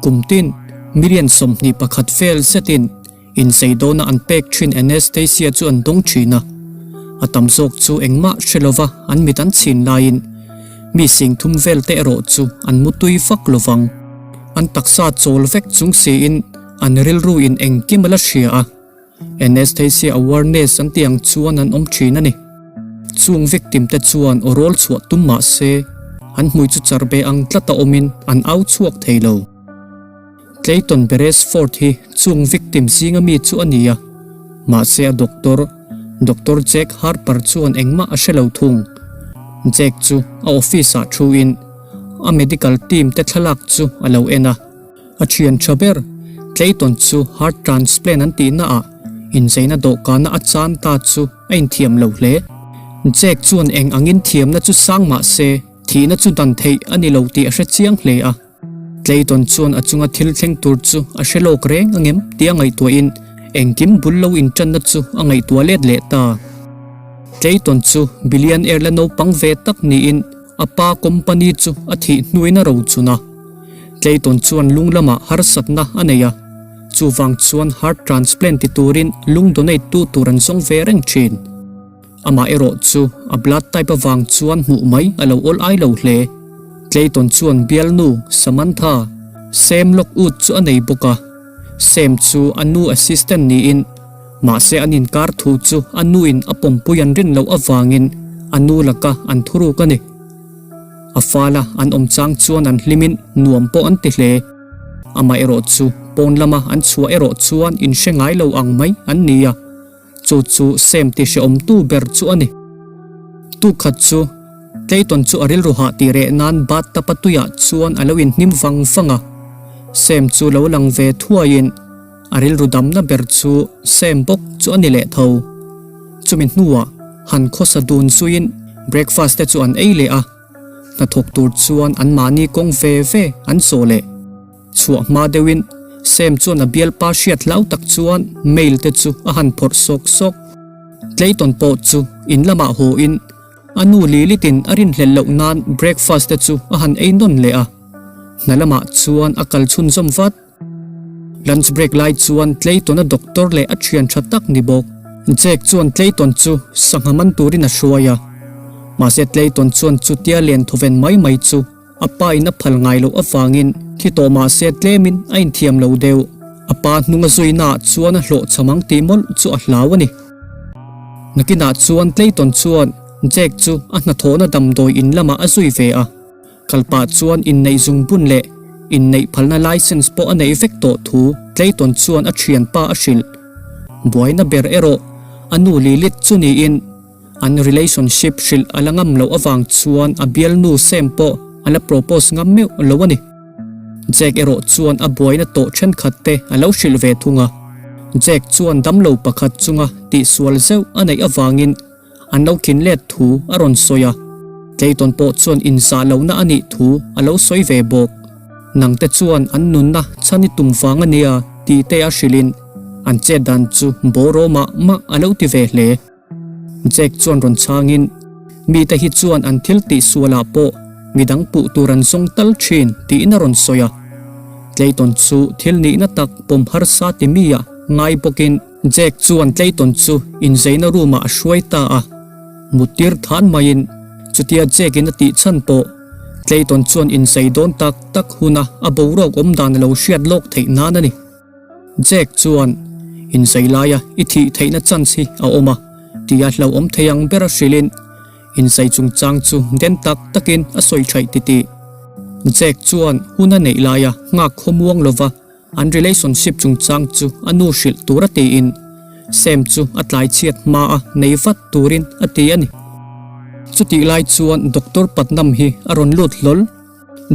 Kum tin million 21 vel zetin inchei dawna an pek thin anaesthesia chu an dawng thin a. A tam zawk chu engmah hre lova an mit an chhin laiin mi singthum vel te erawh chu an mutui vak lovang. An taksa chawl vek chung siin an rilru in engkim a la hria a. Anaesthesia awareness an tih ang chuan an awm thin a ni. Chung victim te chuan aw rawl chhuah tum mah se, an hmui chu char be ang tlat a awmin an au chhuak thei lo. Clayton Beresford hi chung victim zinga mi chu a ni a, mahse a doctor, Doctor Jack Harper chuan engmah a hre lo thung. Jack chu a office ah thu in a medical team te thlalak chu a lo en a. A thian tha ber, Clayton chu heart transplant an tihna ah incheina dawhkana a chan ta chu a inthiam lo hle. Jack chuan eng angin thiamna chu sang mah se, thihna chu dan theih a ni lo tih a hre chiang hle a. Clayton chuan a chunga thil thleng tur chu a hre lawk reng angem tih a ngaihtuahin engkim bul lo intanna chu a ngaihtuah let leh ta. Clayton chu billionaire la naupang ve tak niin a pa company chu a thih hnuin a rochun a. Clayton chuan lung lamah harsatna a nei a, chuvang chuan heart transplant ti turin lung donate tu tur an zawng ve reng thin. Amah erawh chu a blood type avang chuan hmuh mai a lo awl ai lo hle. Clayton chuan bialnu Samantha, Sam Lockwood chu a nei bawk a, Sam chu a nu assistant niin mahse an inkar thu chu a nuin a pawmpui an rin loh avangin a nu laka an thuruk a ni. A fala an awm chang chuan an hlimin nuam pawh an ti hle. Amaherawh chu pawn lama an chhuah erawh chuan inhre ngai lo ang mai an ni a, chu chu Sam ti hrehawmtu ber chu a ni. Tukhat chu Clayton chu a rilru hah tih reh nan bathtub a tuiah chuan a lo inhnim vang vang a. Sam chu lo lang ve thuaiin a rilru damna ber chu Sam bawk chu a ni leh tho. Chumi hnuah han khawsa dun zuiin breakfast te chu an ei leh a, hnathawk tur chuan an mahni kawng ve ve an chaw leh. Chhuah hma deuhin Sam chuan a bialpa hriat hlau tak chuan mail te chu a han phawrh sawk sawk. Clayton pawh chu in lamah haw in a nu Lilith-in a rinhlelh loh nan breakfast te chu a han ei nawn leh a, hna lamah chuan a kal chhunzawm vat. Lunch break lai chuan Clayton a doctor leh a thian tha tak ni bawk. Jack chuan Clayton chu sangha man turin a hruai a, mahse Clayton chuan chutia len thawven mai mai chu a pa in a phal ngai loh avangin thi tawh mahse tlemin a inthiam lo deuh. A pa hnung a zuina ah chuan a hlawh cham ang tih mawlh chu a hlau a ni. Nakinah chuan Clayton chuan Jack chu a hnathawhna damdawi in lamah a zui ve a. Kalpah chuan inneih zungbun leh inneih phalna license pawh a neih vek tawh thu Clayton chuan a thianpa a hrilh. Buaina ber erawh a nu Lilith chu niin an relationship hrilh a la ngam loh avang chuan a bialnu Sam pawh a la propose ngam meuh lo a ni. Jack erawh chuan a buaina tawh thenkhat te a lo hrilh ve thung a. Jack chuan damlo pakhat chunga tihsual zeuh a neih avangin An lo khin let thu a rawn sawi a, Clayton pawh chuan inzah lohna a nih thu a lo sawi ve bawk. Nangte chuan an nunna chhan i tum vang a nia tih te a hrilhin an chet dan chu bawraw mah mah a lo ti ve hle. Jack chuan rawn chhangin, Mite hi chuan an thil tih sualah pawh midang puh tur an zawng tal thin tiin a rawn sawi a. Clayton chu thil nihna tak pawm harsa ti mi a ngai bawkin, Jack chuan Clayton chu inzeina room ah a hruai ta a, muttir than maiin chutia Jack in a tih chhan pawh Clayton chuan inzei dawn tak tak huna a boruak awm dan a lo hriat lawk theih nan a ni. Jack chuan, Inzei laia i thih theihna chance hi a awm a, tia hlauhawm thei ang bera hrilhin inzei chungchang chu den tak takin a sawi thaih titih. Jack chuan hun a neih laia nghak khawmuang lova An relationship chungchang chu a nu hrilh tur a tiin Sam chu a tlai chhiat hma a nei vat turin a ti a ni. Chutih lai chuan Doctor Patnam hi a rawn lut hlawl.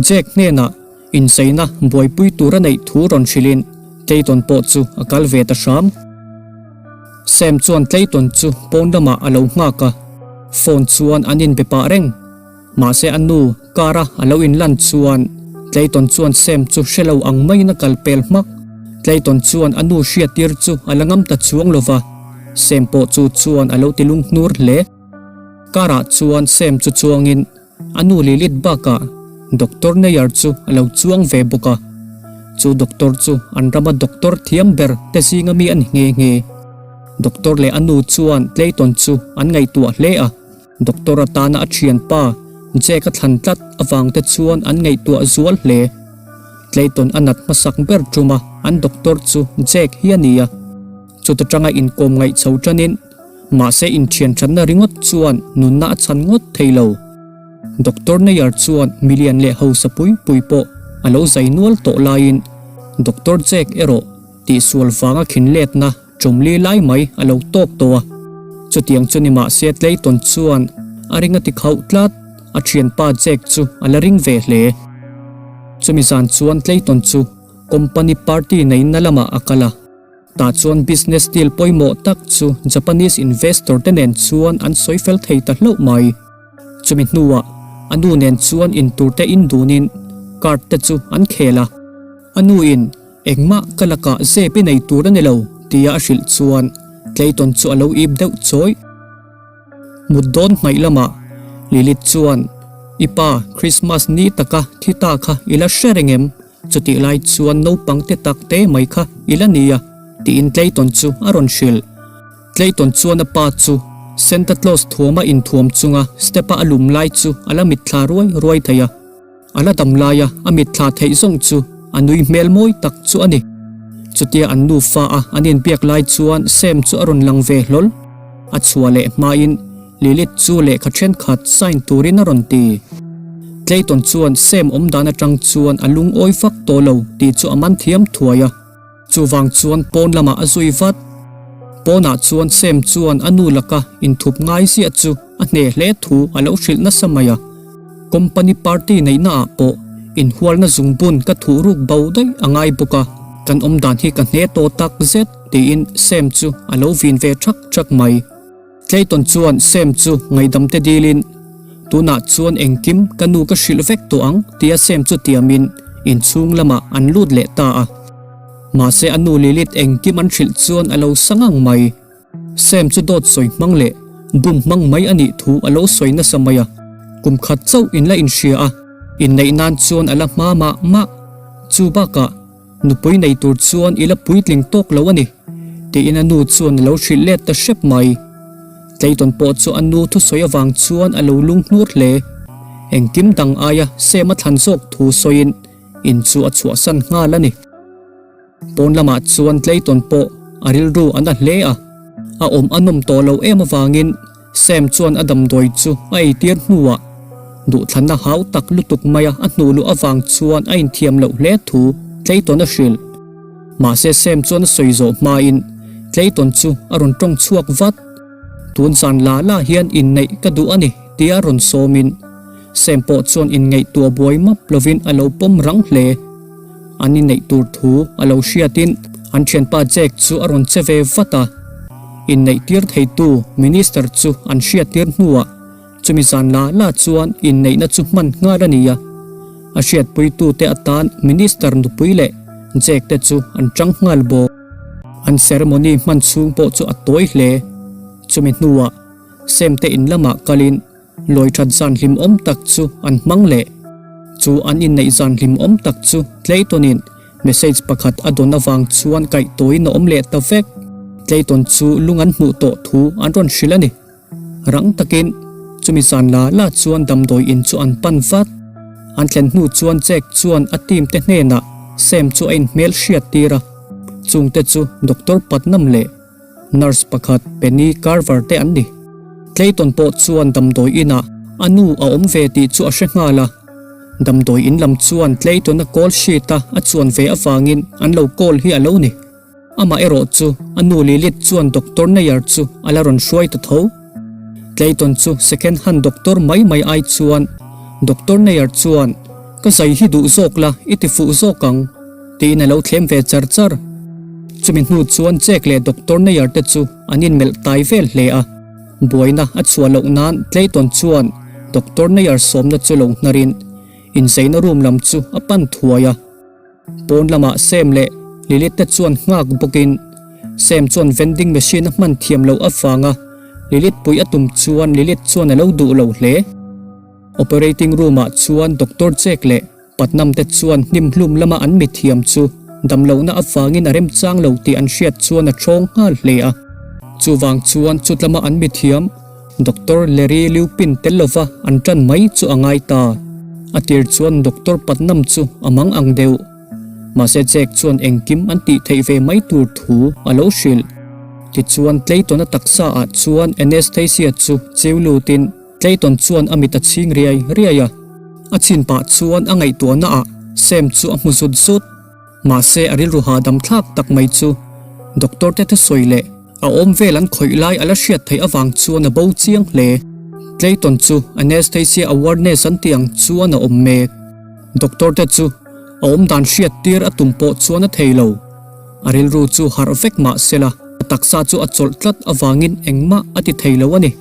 Jack hnenah incheina buaipui tur a neih thu rawn hrilhin Clayton pawh chu a kal ve ta hram. Sam chuan Clayton chu pawn lamah a lo nghak a, phone chuan an inbe pah reng. Mahse a nu car a a lo inlan chuan Clayton chuan Sam chu hre lo ang maiin a kal pel hmak. Clayton chuan a nu hriattir chu a la ngam ta chuang lo va, Sam pawh chu chuan a lo ti lung hnur hle. Car ah chuan Sam chu chuangin a nu Lilith bakah Doctor Nair chu a lo chuang ve bawk a. Chu doctor chu an rama doctor thiam ber te zinga mi a ni nghe nghe. Doctor leh a nu chuan Clayton chu an ngaihtuah hle a. Doctor atana a thianpa Jack a thlan tlat avang te chuan an ngaihtuah zual hle. Clayton a nat hmasak ber tum a, an doctor chu Jack hi a ni a. Chuta tanga inkawm ngaih chho tanin, mahse inthian thatna ringawt chuan nunna a chhan ngawt thei lo. Doctor Nair chuan milian leh hausa pui pui pawh a lo zai nual tawh laiin Doctor Jack erawh tihsual vanga khin letna Chawmli lai mai a lo tawk tawh a, chutiang chu ni mahse Clayton chuan a ring a ti khauh tlat, a thianpa Jack chu a la ring ve hle. Chumi zan chuan Clayton chu company party neihna lamah a kal a, tah chuan business deal pawimawh tak chu Japanese investor te nen chuan an sawi fel thei ta hlauh mai. Chumi hnuah a nu nen chuan intur te indunin card te chu an khel a, a nuin Engmah ka lakah zep i nei tur a ni lo, tia a hrilh chuan Clayton chu a lo ip deuh chawi. Mut dawn hnaih lamah Lilith chuan, I pa, Christmas ni taka thi ta kha i la hre reng em? Chutih lai chuan naupang te tak te mai kha i la nia, tiin Clayton chu a rawn hrilh. Clayton chuan a pa chu Santa Claus thuama inthuam chunga step-a a lum lai chu a la mitthla ruai ruai thei a. A la dam laia a mitthla theih zawng chu a nui hmel mawi tak chu a ni. Chutia an nufa a an inbiak lai chuan Sam chu a rawn lang ve hlawl. A chhuah leh hmain Lilith chu lehkha thenkhat sign turin a rawn ti. Clayton chuan Sam awm dan atang chuan a lungawi vak tawh lo tih chu a man thiam thuai a. Chuvang chuan pawn lamah a zui vat. Pawnah chuan Sam chuan a nu laka inthup ngai ziah chu a hne hle thu a lo hrilh nasa mai a. Company party neihnaah pawh inhualna zungbun ka thuh ruk bo daih a ngai bawk a, kan awm dan hi ka hne tawh tak zet tiin Sam chu a lo vin ve thak thak mai. Clayton chuan Sam chu ngaihdam te dilin, Tunah chuan engkim ka nu ka hrilh vek tawh ang tia Sam chu tiamin inchhung lamah an lut leh ta a. Mahse a nu Lilith engkim an hrilh chuan a lo sa ngang mai. Sam chu dawt sawi hmang leh bum hmang mai a nih thu a lo sawi nasa mai a. Kum khat chauh in la inhria a, inneih nan chuan a la hma mah mah. Chu bakah Nupui nei tur chuan i la puitling tawk lo a ni, tiin a nu chuan a lo hrilh let ta hrep mai. Clayton pawh chu a nu thusawi avang chuan a lo lunghnur hle. Engkim dang aia Sam a thlan zawk thu sawiin in chu a chhuahsan nghal a ni. Pawn lamah chuan Clayton pawh a rilru a na hle a, a awm a nawm tawh lo em avangin Sam chuan a damdawi chu a eitir hnuah duhthlanna hau tak lutuk maia a hnuh luh avang chuan a inthiam loh hle thu Clayton a hrilh. Mahse Sam chuan a sawi zawh hmain Clayton chu a rawn tawng chhuak vat. Tun zan la la hian inneih ka duh a ni tia rawn sawmin Sam pawh chuan inngaihtuah buai map lovin a lo pawm rang hle. An inneih tur thu a lo hriatin an thianpa Jack chu a rawn che ve vat a. Inneihtir theitu Minister chu an hriattir hnuah chumi zan la la chuan inneihna chu hman nghal a ni a. A hriatpuitute atan Minister nupui leh Jack te chu an tang nghal bawk. An ceremony hman chhung pawh chu a tawi hle. Chumi hnuah Sam te in lamah kalin Lawi that zan hlimawm tak chu an hmang leh. Chu an inneih zan hlimawm tak chu Clayton-in message pakhat a dawn avang chuan kaih tawiin a awm leh ta vek. Clayton chu lung an hmuh tawh thu an rawn hrilh a ni. Rang takin chumi zan la la chuan damdawi in chu an pan vat. An thlen hnu chuan Jack chuan a team te hnenah Sam chu a inhmel hriat tir a, chungte chu Doctor Putnam leh Nurse pakhat Penny Carver te an ni. Clayton pawh chuan damdawi inah a nu a awm ve tih chu a hre nghal a. Damdawi in lam chuan Clayton-a call sheet a a chuan ve avangin an lo call hi a lo ni. Amah erawh chu a nu Lilith chuan Doctor Nair chu a la rawn hruai ta tho. Clayton chu second hand doctor mai mai ai chuan Doctor Nair chuan ka zai hi duh zawk la i ti fuh zawk ang tiin a lo thlem ve char char. Chumi hnu chuan Jack leh Doctor Nair te chu an inmelh tai vel hle a, buaina a chhuah loh nan Clayton chuan Doctor Nair sawmna chu lo hnarin inzeina room lam chu a pan thuai a. Pawn lamah Sam leh Lilith te chuan nghak bawkin Sam chuan vending machine a hman thiam loh avanga Lilith pui a tum chuan Lilith chuan a lo duh lo hle. Operating room ah chuan Doctor Jack leh. Patnam te chuan hnim hlum lama an mithiam chu damlohna avangin a remchang lo tih an hriat chuan a ṭhawng nghal hle a. Chuvang chuan chutlama an mithiam Doctor Larry Lupin tel lova an ṭan mai chu a ngai ta. A tir chuan Doctor Patnam chu a mang ang deuh. Mahse Jack chuan engkim an tih theih ve mai tur thu a lo hrilh. Tichuan Clayton-a taksa ah chuan Anastasia chu chiu lutin Clayton chuan a mit a chhing riai riai a. A chhin pah chuan a ngaihtuahna ah Sam chu a hmu zut zut. Mahse a rilru hahdam thlak tak mai chu Doctor te thusawi leh a awm vel an khawih lai a la hriat theih avang chuan a bo chiang hle. Clayton chu Anastasia awareness an tih ang chuan a awm mek. Doctor te chu a awmdan hriat tir a tum pawh chuan a thei lo. A rilru chu harh vek mah sela a taksa chu a chawlh tlat avangin engmah a ti thei lo a ni.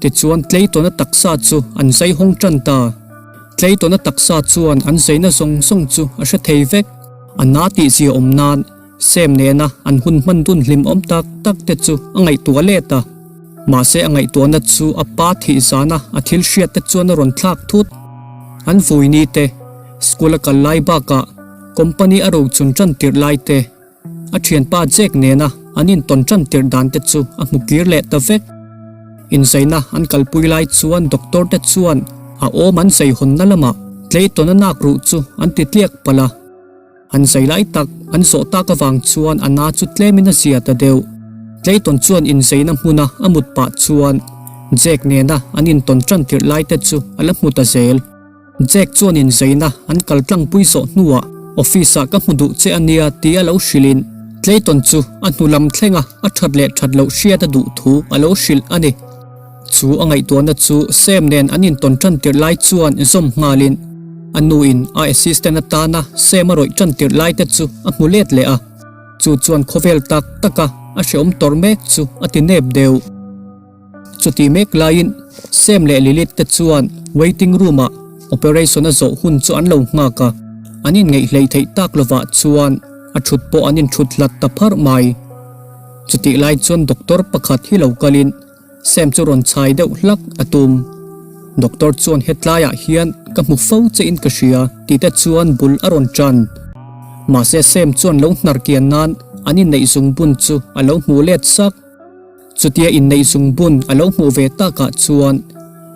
Tichuan Clayton-a taksa chu an zai hawng tan ta. Clayton-a taksa chuan an zaina zawng zawng chu a hre thei vek. A na tih zia awm nan Sam nena an hun hman dun hlim awm tak tak te chu a ngaihtuah let a. Mahse a ngaihtuahna chu a pa thih zana a thil hriat te chuan a rawn thlak thut. An vui ni te, school a kal lai bakah company a rochun tan tirh lai te, A thianpa Jack nena an intawn tan tirh dan te chu a hmu kir leh ta vek. Inzaina an kalpui lai chuan doctor te chuan a awm an zai hawnna lamah Clayton-a nak ruh chu an ti tliak palh a. An zai lai tak an zawh tak avang chuan a na chu tlemin a zia ta deuh. Clayton chuan inzaina hmuna a mut pah chuan Jack nena an intawn tan tirh lai te chu a la hmu ta zel. Jack chuan inzaina an kal tlangpui zawh hnuah office ah ka hmu duh che ania tia lo hrilhin Clayton chu a hnu lam thlenga a that leh that loh hriat a duh thu a lo hrilh a ni. Chu a ngaihtuahna chu Sam nen an intawn tan tirh lai chuan zawm nghalin a nu in a assistant atana Sam a rawih tan tirh lai te chu a hmu let leh a, chu chuan khawvel tak taka a hreawm tawrh mek chu a ti nep deuh. Chuti mek laiin Sam leh Lilith te chuan waiting room ah operation a zawh hun chu an lo nghak a, an inngeih hleih theih tak lovah chuan a thut pawh an inthut hlat ta pharh mai. Chutih lai chuan doctor pakhat hi lo kalin Sam chu rawn chhai deuh hlak a tum. Doctor chuan hetlaiah hian ka hmu fo che in ka hria tih te chuan bul a rawn tan. Mahse Sam chuan lo hnar kian nan an inneih zungbun chu a lo hmuh let sak. Chutia inneih zungbun a lo hmuh ve takah chuan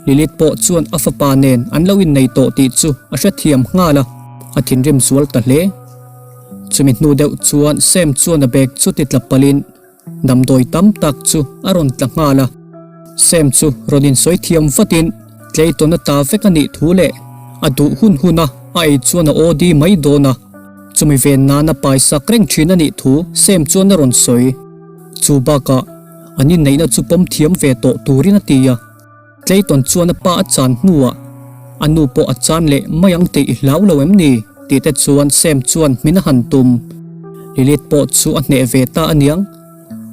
Lilith pawh chuan a fapa nen an lo innei tawh tih chu a hrethiam nghal a, a thinrim zual ta hle. Chumi hnu deuh chuan Sam chuan a bag chu ti tla palhin damdawi tam tak chu a rawn tla nghal a. Sam chu rawn insawi thiam vatin Clayton a ta vek a nih thu leh a duh hun huna a ei chuan a OD mai dawn a, chumi ven nana paisak reng thin a nih thu Sam chuan a rawn sawi. Chu bakah an inneihna chu pawm thiam ve tawh turin a ti a, Clayton chuan a pa a chan hnuah a nu pawh a chan leh mai ang tih i hlau lo em ni? tih te chuan Sam chuan hmin a han tum. Lilith pawh chu a hneh ve ta aniang,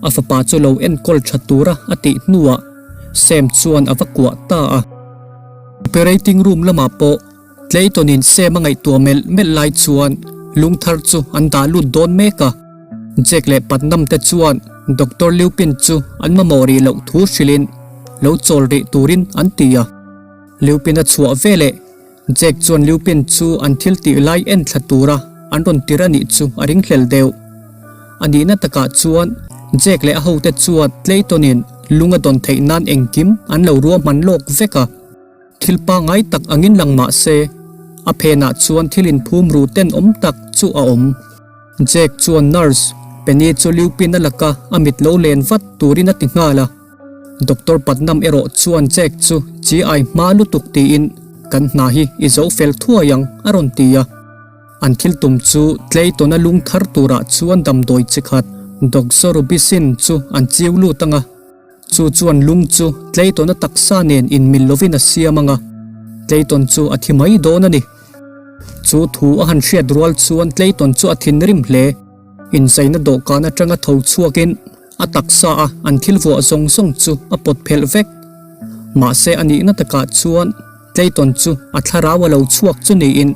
a fapa chu lo enkawl tha tura a tih hnuah Sam chuan a va kuah ta a. Operating room lamah pawh Clayton-in Sam a ngaihtuah melh melh lai chuan lung thar chu an dah lut dawn mek a. Jack leh Putnam te chuan Doctor Lupin chu an mamawh rih loh thu hrilhin lo chawl rih turin an ti a. Lupin a chhuah veleh Jack chuan Lupin chu an thil tih lai en thla tura an rawn tir a nih chu a ringhlel deuh. A nihna takah chuan Jack leh a hote chuan Clayton-in lung a dawn theih nan engkim an lo ruahman lawk vek a. Thil pangngai tak angin lang mah se, a phenah chuan thil inphum ru tenawm tak chu a awm. Jack chuan nurse Penny chu Lupin a laka a mit lo len vat turin a ti nghal a. Doctor Putnam erawh chuan Jack chu chi ai hma lutuk tiin kan hna hi i zo fel thuai ang a rawn ti a. An thil tum chu Clayton-a lung thar turah chuan damdawi chi khat Doxorubicin chu an chiu lut ang a. Chu chuan lung chu Clayton-a taksa nen inmil lovin a siam ang a, Clayton chu a thi mai dawn a ni. Chu thu a han hriat rual chuan Clayton chu a thinrim hle. Inzaina dawhkan atanga tho chhuakin a taksa a an thil vuah zawng zawng chu a pawt phelh vek. Mahse a nihna takah chuan Clayton chu a thlarau a lo chhuak chu niin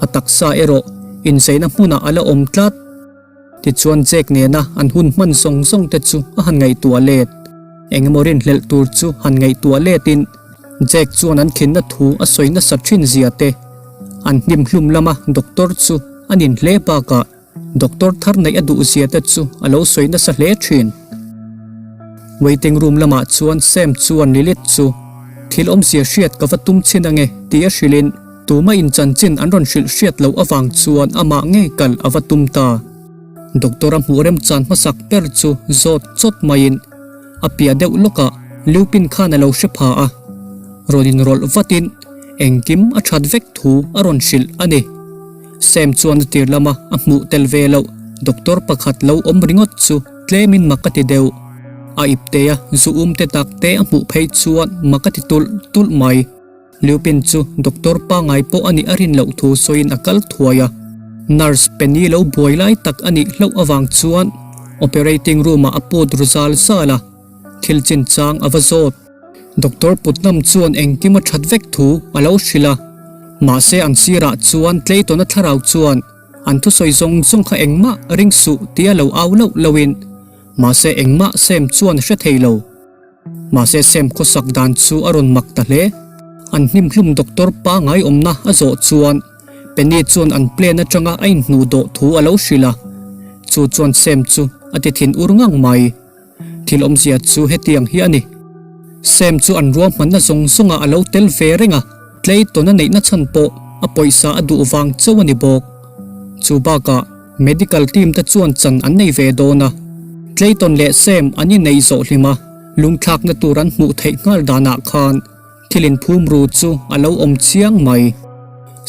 a taksa erawh inzaina hmunah a la awm tlat. Tichuan Jack nena an hun hman zawng zawng te chu a han ngaihtuah let. Engemaw rinhlelh tur chu han ngaihtuah letin Jack chuan an khinna thu a sawi nasa thin zia te. An hnim hlum lama doctor chu a nin hle bakah doctor thar neih a duh zia te chu a lo sawi nasa hle thin. Waiting room lamah chuan Sam chuan Lilith chu thil awmzia hriat ka va tum chhin ange tih a hrilhin tuma inchanchin an rawn hrilh hriat loh avang chuan amah ngei kal a va tum ta. Doctor a hmuh remchan hmasak ber chu zawt chawt maiin a piah deuh lawkah Lupin khan a lo hre pha a, rawn inrawlh vatin engkim a that vek thu a rawn hrilh a ni. Sam chuan a tir lama a hmuh tel ve loh doctor pakhat lo awm ringawt chu tlemin mak a ti deuh. A iptea zu um te tak te a hmuh phei chuan mak a ti tulh tulh mai. Lupin chu doctor pangai pawh a nih a rin loh thu sawiin a kal thuai a. Nurse Penny lo buai lai tak a nih hlauh avang chuan operating room ah a put ru zal zal a, thil chinchang a va zawt. Doctor Putnam chuan engkim a that vek thu a lo hrilh a, mahse an sirah chuan Clayton-a thlarau chuan an thusawi zawng zawng kha engmah ring suh tia lo au loh lohin mahse engmah Sam chuan a hre thei lo. Mahse Sam khawsak dan chu a rawn mak ta hle. An hnimhlum doctor pangai awmna a zawh chuan Penny chuan an plane atanga a inhnuh dawh thu a lo hrilh a, chu chuan Sam chu a ti thin ur ngang mai. Thil awmzia chu hetiang hi a ni. Sam chu an ruahmanna zawng zawngah a lo tel ve reng a, Clayton a neihna chhan pawh a pawisa a duh vang chauh a ni bawk. Chu bakah medical team te chuan chan an nei ve dawn a, Clayton leh Sam an inei zawh hlim a, lungthlakna tur an hmuh theih nghal danah khan thil inphum ru chu a lo awm chiang mai.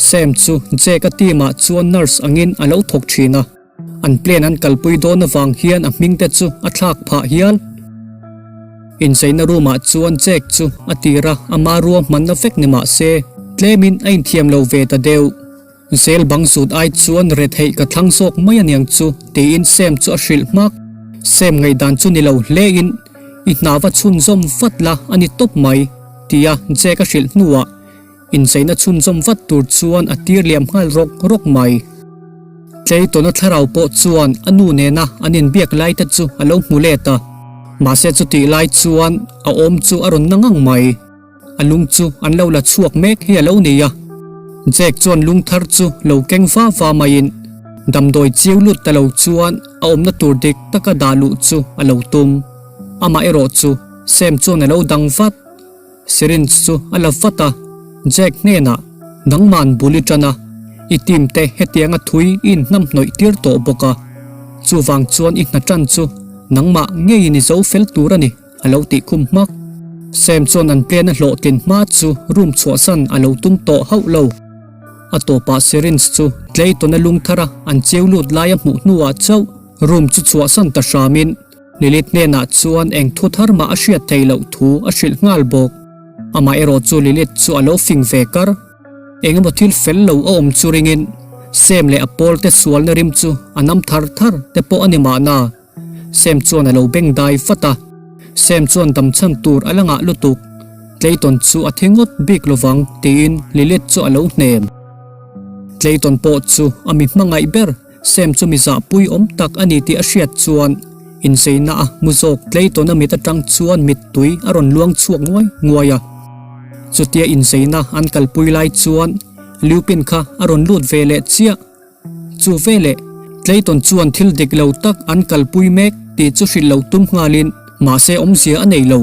Sam chu Jake-a team ah chuan nurse angin a lo thawk thin a. An plane an kalpui dawn avang hian a hming te chu a thlak phah hial. Incheina room ah chuan Jack chu a tir a, ama ruahmanna vek ni mah se tlemin a inthiam lo ve ta deuh. Zel bang zut ai chuan retheih ka thlang zawk mai aniang chu tiin Sam chu a hrilh hmak. Sam ngaihdan chu ni lo hle in i hna va chhunzawm vat la a ni tawp mai tia Jack a hrilh hnuah Incheina chhunzawm vat tur chuan a tir liam nghal rawk rawk mai. Clayton-a thlarau pawh chuan a nu nena an inbiak lai te chu a lo hmu let a, mahse chutih lai chuan a awm chu a rawn na ngang mai. A lung chu an lo la chhuak mek hi a lo ni a. Jack chuan lung thar chu lo keng va va maiin damdawi chiu lut ta lo chuan a awmna tur dik taka dah luh chu a lo tum. Amaherawh chu Sam chuan a lo dang vat. Syringe chu a la vat a, Jack hnenah, Nangman bul i tan a, i team te hetianga thui i inhnamhnawih tir tawh bawk a, chuvang chuan i hna tan chu nangmah ngeiin i zo fel tur a ni, a lo tih khum hmak. Sam chuan an plan a hlawhtlin hma chu room chhuahsan a lo tum tawh hauh lo. A tawpah syringe chu Clayton-a lung thara an cheu lut lai a hmuh hnuah chauh room chu chhuahsan ta hramin, Lilith hnenah chuan eng thu thar mah a hriat theih loh thu a hrilh nghal bawk. Amah erawh chu Lilith chu a lo fing ve kar. Eng emaw thil fel lo a awm chu ringin Sam leh a pawl te sualna rim chu a nam thar thar te pawh a ni mahna. Sam chuan a lo beng dai vat a. Sam chuan damchhan tur a la ngah lutuk. Clayton chu a thi ngawt bik lovang tiin Lilith chu a lo hnem. Clayton pawh chu a mi hmangaih ber. Sam chu mi zahpui awm tak a ni tih a hriat chuan incheina a hmu zawk Clayton-a mit atang chuan mittui a rawn luang chhuak nguai nguai a. Chutia incheina an kalpui lai chuan Lupin kha a rawn lut ve leh chiah. Chu veleh Clayton chuan thil dik lo tak an kalpui mek tih chu hrilh lo tum nghalin mahse awmzia a nei lo.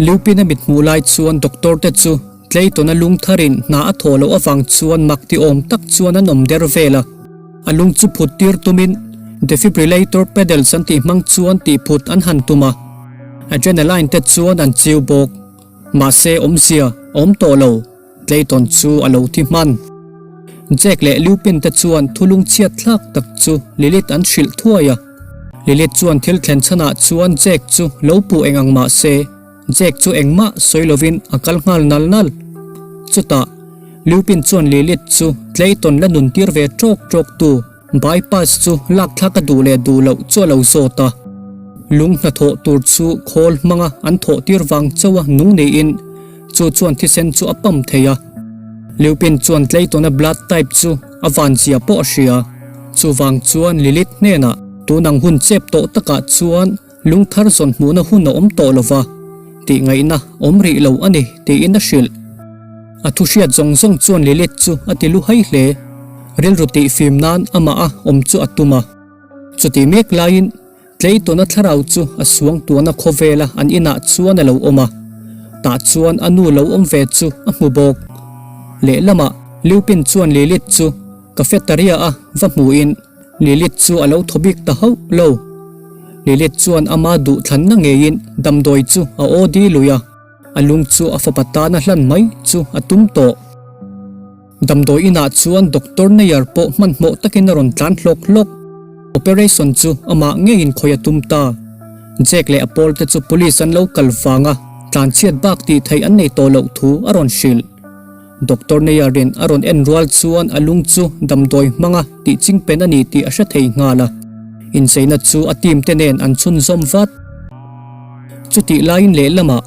Lupin-a mit hmuh lai chuan doctor te chu Clayton-a lung tharin hna a thawh loh avang chuan mak ti awm tak chuan an awm der vel a. A lung chu phut tir tumin defibrillator pedals an tih hmang chuan tih phut an han tum a, adrenaline te chuan an chiu bawk. Mahse awmzia a awm tawh lo, Clayton chu a lo thi hman. Jack leh Lupin te chuan thulung chhiat thlak tak chu Lilith an hrilh thuai a. Lilith chuan thil thlen chhanah chuan Jack chu lo puh eng ang mahse, Jack chu engmah sawi lovin a kal nghal nal nal. Chutah, Lupin chuan Lilith chu Clayton la nun tir ve tawk tawk tu bypass chu lak thlak a duh leh duh loh chu a lo zawt a. Lung hnathawh tur chu khawl hmanga an thawh tir vang chauh a nung niin chu chuan thisen chu a pump thei a. Lupin chuan Clayton-a blood type chu a van zia pawh a hria. Chuvang chuan Lilith hnenah tunang hun chep tawh takah chuan Lung thar zawn hmuhna hun a awm tawh lo va, tih ngaihna awm rih lo a ni tiin a hrilh. A thu hriat zawng zawng chuan Lilith chu a ti lu hai hle. Rilru tih fim nan amah a awm chu a tum a. Chutih mek laiin Tleitawna thlarau chu a suang tuahna khawvela an inah chuan a lo awm a, tah chuan a nu lo awm ve chu a hmu bawk. Lehlamah Lupin chuan Lilith chu cafeteria a va hmuhin Lilith chu a lo thaw bik ta hauh lo. Lilith chuan ama duhthlanna ngeiin damdawi chu a aw di lui a, a lung chu a fapa tana hlan mai chu a tum tawh. Damdawi inah chuan Doctor Nair pawh hmanhmawh takin a rawn tlan hlawk hlawk. Operation chu amah ngeiin khawih a tum ta. Jack leh a pawl te chu police an lo kal vanga tlanchhiat bak tih theih an nei tawh loh thu a rawn hrilh. Doctor Nair in a rawn en rual chuan a lung chu damdawi hmanga tih chingpen a ni tih a hre thei nghal a. Incheina chu a team te nen an chhunzawm vat. Chutih laiin lehlamah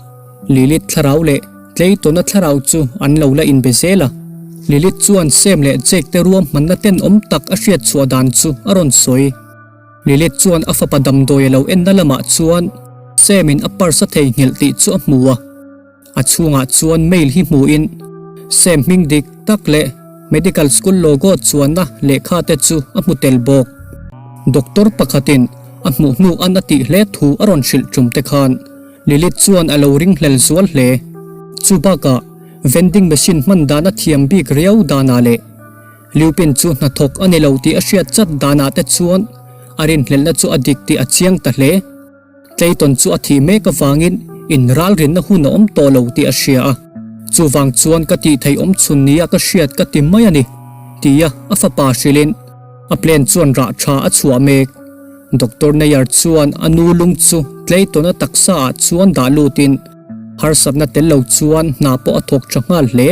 Lilith thlarau leh Clayton-a thlarau chu an lo la inbe zel a. Lilith chuan Sam leh Jake te ruahmanna tenawm tak a hriat chhuah dan chu a rawn sawi. Lilith chuan a fapa damdawi a lo enna lamah chuan Sam-in a purse a theihnghilh tih chu a hmu a. A chhungah chuan mail hi hmuin Sam hming dik tak leh medical school logo chuanna lehkha te chu a hmu tel bawk. Doctor pakhatin a hmuh hnu an a tih hle thu a rawn hrilh tum te khan Lilith chuan a lo ringhlel zual hle. Chu bakah vending machine hman dan a thiam bik riau danah leh Lupin chu hnathawk a ni lo tih a hriat chat danah te chuan a rinhlelhna chu a dik tih a chiang ta hle. Clayton chu a thih mek avangin inralrinna hun a awm tawh lo tih a hria a, chuvang chuan ka tih theih awm chhun nia ka hriat ka ti mai a ni, tia a fapa hrilhin a plan chuan rah tha a chhuah mek. Doctor Nair chuan a nu lung chu Clayton-a taksa ah chuan dah lutin harsatna tel lo chuan hna pawh a thawk tha nghal hle.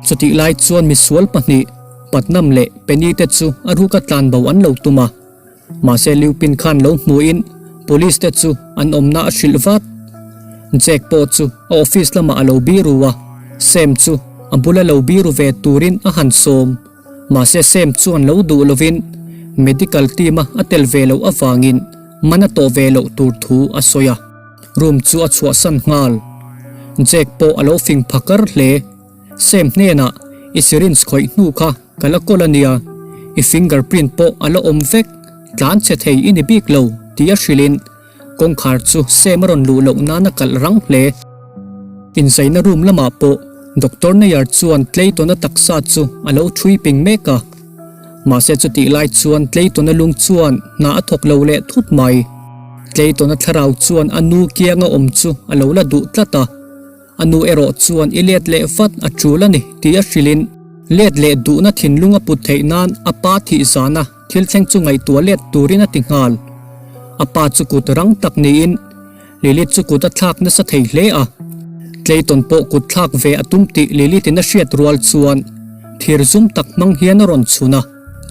Chutih lai chuan misual pahnih, Patnam leh Penny te chu a ruka tlanbo an lo tum a. Mahse Lupin khan lo hmuhin police te chu an awmna a hrilh vat. Jack pawh chu a office lamah a lo biru a, Sam chu a bula lo biru ve turin a han sawm. Mahse Sam chuan lo duh lovin medical team a a tel ve loh avangin man a tawh ve loh tur thu a sawi a, room chu a chhuahsan nghal. Jack pawh a lo fing phakar hle. Sam hnenah i syringe khawih hnu kha ka la kawl a nia, i fingerprint pawh a la awm vek, tlan chhe thei i ni bik lo tih a hrilhin kawngkhar chu Sam a rawn luh loh nan a kalh rang hle. Inzaina room lamah pawh Doctor Nair chuan Clayton-a taksa chu a lo thui ping mek a. Mahse chutih lai chuan Clayton-a lung chuan hna a thawk lo leh thut mai. Clayton-a thlarau chuan a nu kianga awm chu a lo la duh tlat a. A nu erawh chuan i let leh vat a tul a ni tih a hrilhin let leh duhna thinlung a put theih nan a pa thih zana thil thleng chu ngaihtuah let turin a ti nghal. A pa chu kut rang tak niin Lilith chu kut a thlak nasa thei hle a. Clayton pawh kut thlak ve a tum tih Lilith in a hriat rual chuan thir zum tak hmang hian a rawn chhun a,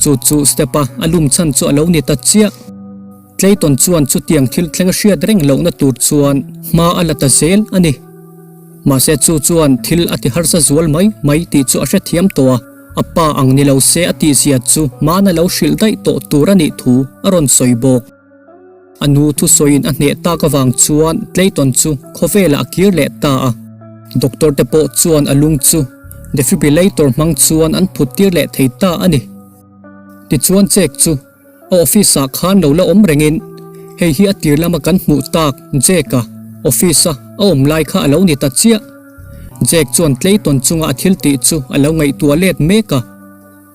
chu chu step a a lum chhan chu a lo ni ta chiah. Clayton chuan chutiang thil thleng a hriat reng lohna tur chuan hma a la ta zel a ni. Mahse chu chuan thil a ti harsa zual mai mai tih chu a hrethiam tawh a, a pa ang ni lo se a tihzia chu hmana lo hrilh daih tawh tur a nih thu a rawn sawi bawk. A nu thusawiin a hneh tak avang chuan Clayton chu khawvelah a kir leh ta a. Doctor te pawh chuan a lung chu defibrillator hmang chuan an phut tir leh thei ta a ni. Tichuan Jake chu A office ah khan lo la awm rengin hei hi a tir lama kan hmuh tak Jake-a office a a awm lai kha a lo ni ta chiah. Jake chuan Clayton chunga a thil tih chu a lo ngaihtuah let mek a.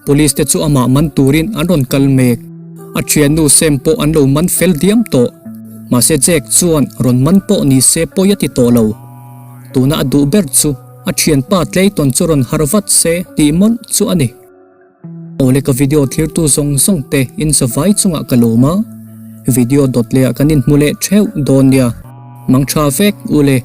Police te chu amah man turin an rawn kal mek. A thiannu Sam pawh an lo man fel diam tawh. Mahse Jake chuan rawn man pawh ni se pawi a ti tawh lo. Tuna a duh ber chu a thianpa Clayton chu rawn har vat se tih mawlh chu a ni. Awle ka video thirtu zawng zawng te in zavai chungah ka lawm a, video dawt leh ah kan inhmu leh theuh dawn nia, mang tha vek ule.